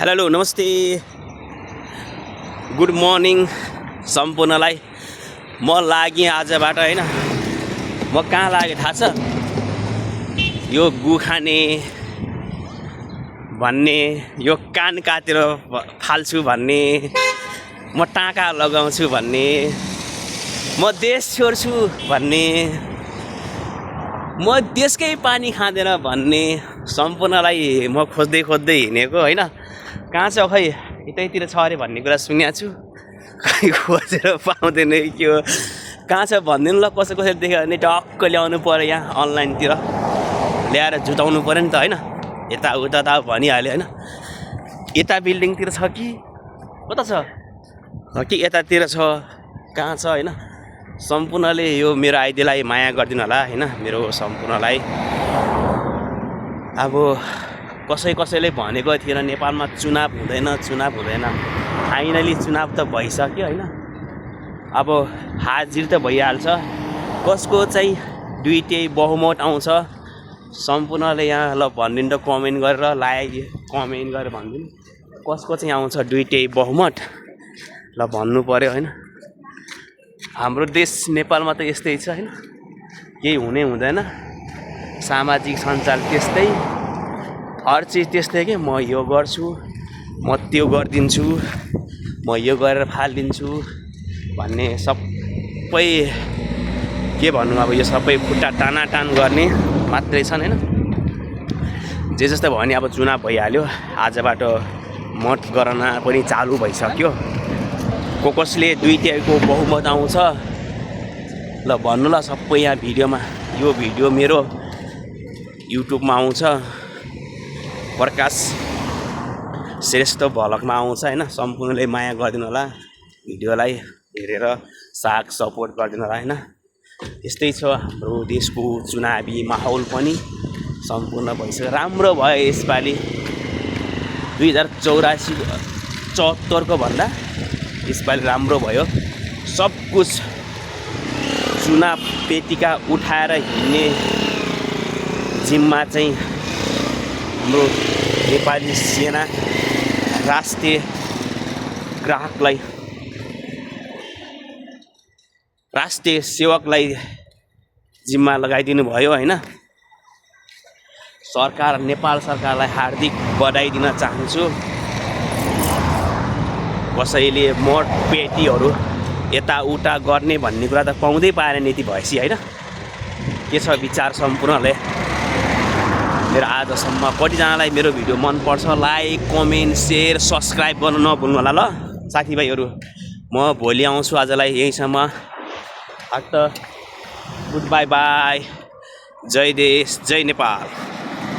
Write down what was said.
Hello नमस्ते good morning सम्पूर्णलाई। म लागेँ आजबाट हैन। म कहाँ लागेँ थाहा छ? यो गु खाने भन्ने, यो कान काटेर फाल्छु भन्ने, म टाँका लगाउँछु भन्ने, म देश छोड्छु भन्ने, म देशकै पानी खाँदैन भन्ने सम्पूर्णलाई म खोज्दै हिँडेको हैन। कहाँ छ खै यतैतिर छ अरे भन्ने कुरा सुनेको छु। खै खोजेर पाउँदैन के हो, कहाँ छ भनिदिनु ल। कसै देख्यो भने टक्क ल्याउनु पर्यो, यहाँ अनलाइनतिर ल्याएर जुटाउनु पर्यो नि त हैन। यताउता त भनिहाल्यो हैन। यता बिल्डिङतिर छ कि कता छ कि यतातिर छ, कहाँ छ हैन। सम्पूर्णले यो मेरो आइडीलाई माया गरिदिनु होला हैन। मेरो सम्पूर्णलाई अब कसैले भनेको थिएन नेपालमा चुनाव हुँदैन। फाइनली चुनाव त भइसक्यो हैन। अब हाजिर त भइहाल्छ। कसको चाहिँ दुईटै बहुमत आउँछ सम्पूर्णले यहाँ ल भनिदिनु त, कमेन्ट गरेर कमेन्ट गरेर भनिदिनु कसको चाहिँ आउँछ दुईटै बहुमत ल भन्नु पर्यो हैन। हाम्रो देश नेपालमा त यस्तै छ हैन, केही हुने हुँदैन। सामाजिक सञ्जाल त्यस्तै, हर चिज त्यस्तै के। म यो गर्छु, म त्यो गरिदिन्छु, म यो गरेर फालिदिन्छु भन्ने सबै के भन्नु। अब यो सबै खुट्टा टानाटान गर्ने मात्रै छन् हैन। जे जस्तो भयो नि, अब चुनाव भइहाल्यो। आजबाट मतगणना पनि चालु भइसक्यो। कसले दुईटैको बहुमत आउँछ ल भन्नु ल सबै यहाँ भिडियोमा। यो भिडियो मेरो युट्युबमा आउँछ, प्रकाश श्रेष्ठ भ्लगमा आउँछ हैन। सम्पूर्णले माया गरिदिनु होला, भिडियोलाई हेरेर साथ सपोर्ट गरिदिनु होला हैन। यस्तै छ हाम्रो देशको चुनावी माहौल पनि सम्पूर्ण भइसक्यो। राम्रो भयो यसपालि 2084-74को भन्दा यसपालि राम्रो भयो। सब कुछ चुनाव पेटिका उठाएर हिँड्ने जिम्मा चाहिँ हाम्रो नेपाली सेना राष्ट्रिय सेवकलाई जिम्मा लगाइदिनु भयो हैन। नेपाल सरकारलाई हार्दिक बधाई दिन चाहन्छु। कसैले मत पेटीहरू यताउता गर्ने भन्ने कुरा त पाउँदै पाएन नीति भएपछि हैन। के छ विचार सम्पूर्णले? मेरो आजसम्म कतिजनालाई मेरो भिडियो मनपर्छ, लाइक कमेन्ट सेयर सब्सक्राइब गर्न नभुल्नु होला ल साथीभाइहरू। म भोलि आउँछु, आजलाई यहीँसम्म। Good by. जय देश जय नेपाल।